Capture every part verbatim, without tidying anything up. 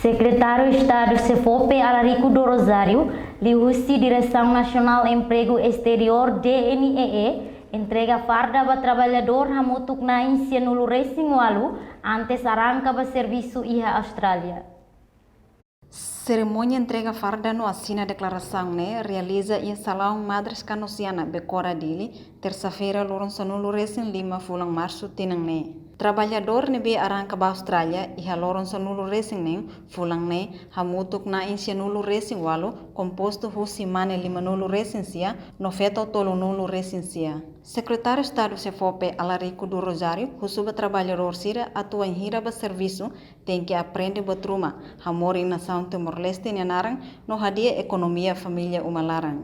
Sekretáriu Estadu SEFOPE Alarico do Rosário, liuhusi Diresaun Nasionál Empregu Esteriór, D N E E, entrega farda ba traballadór hamutuk na'in sianulu resin ualu antes arranka ba servisu iha Austrália. Serimónia entrega farda no asina deklarasaun ne'e realiza iha Salaun Madres Kanosiana, Becora, Dili, tersa-feira, loron sanulu resin lima fulan Marsu tinan ne'e. Traballadór ne'ebé arranka ba Austrália iha loron sanulu resin neen fulan ne'e, hamutuk na'in sianulu resin ualu, kompostu husi mane limanulu resin sia no feto tolunulu resin sia. Sekretáriu Estadu SEFOPE Alarico do Rosário husu ba traballadór sira atu wainhira ba servisu tenke aprende buat ruma, hamoris nasaun Timor-Leste nia naran no hadi'a ekonomia família uma laran.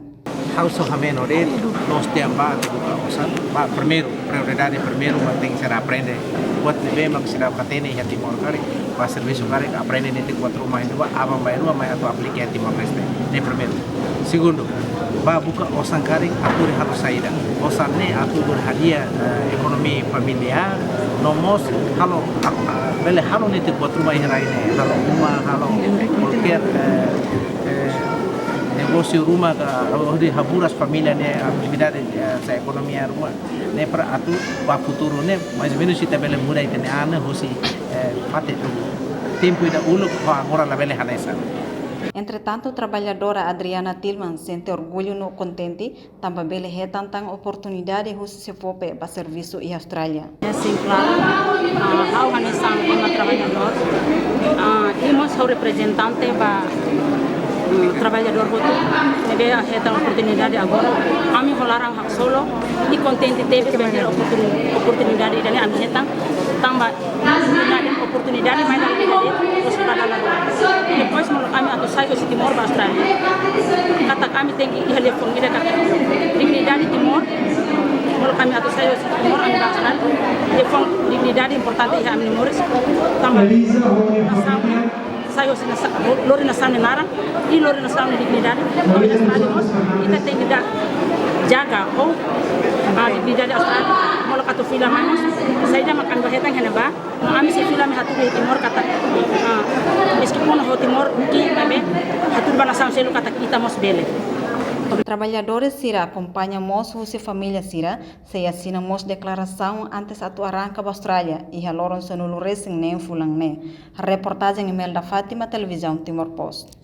Ha'u só hameno de'it, loos tiha ba atu buka osan, ba primeiru, prioridade primeiru ba tenke ser aprende buat ne'ebé mak seidauk hatene iha Timor karik, ba servisu karik, aprende netik buat ruma iha ne'ebá, aban-bainrua mai atu aplika iha Timor-Leste, ne'e primeiru. Segundu, ba buka osan karik atu halo saida. Osan ne'e atu hadi'a, eh, ekonomia familiár, no mós halo, ah, ah, bele halo netik buat ruma iha rai ne'e, halo uma, halo kualkér, eh, eh, negósiu ruma ka, hodi haburas família nia atividade, eh, sá ekonomia ruma. Ne'e para atu ba futuru ne'e, mais ou menos ita bele muda ita-nia an husi, eh, fatin tempu ida uluk ho agora labele hanesan. Entretantu, traballadora Adriana Tillman sente orgullu no kontente tanba bele hetan tan oportunidade husi SEFOPE ba servisu iha Austrália. Sin, klaru. Ah, ha'u hanesan ema traballadór. Ah, i mós ha'u reprezentante ba, mm, traballadór hotu ne'ebé hetan oportunidade agora. Ami ho laran haksolok i kontente tebes ba oportuni-, oportunidade ida-ne'e ami hetan. Tanba oportunidade, oportunidade mai dala ida de'it, terus ba dala rua. Depois molok ami atu sai husi Timor ba Austrália. Katak ami tenke iha liafuan ida katak dignidade Timor. Molok ami atu sai husi Timor ami ba Austrália. Liafuan dignidade importante iha ami-nia moris. Tanba nasaun, sai husi nasaun, lori nasaun nia naran, i lori nasaun nia dignidade. Lori nasaun nia mós, ita tenke jaga ho, ah, dignidade Austrália. Molok atu fila mai mós, saida mak ami bá hetan iha ne'ebá. No ami sei fila mai hatudu iha Timor katak, ah, meskipun ho Timor ki'ik, maibé hatudu ba nasaun seluk katak ita mós bele. Traballadores sira akompaña mós husi família sira, sei asina mós deklarasaun antes atu arranka ba Austrália iha loron sanulu resin neen fulan ne'e. Reportajen Imelda Fátima, Televizaun Timor Post.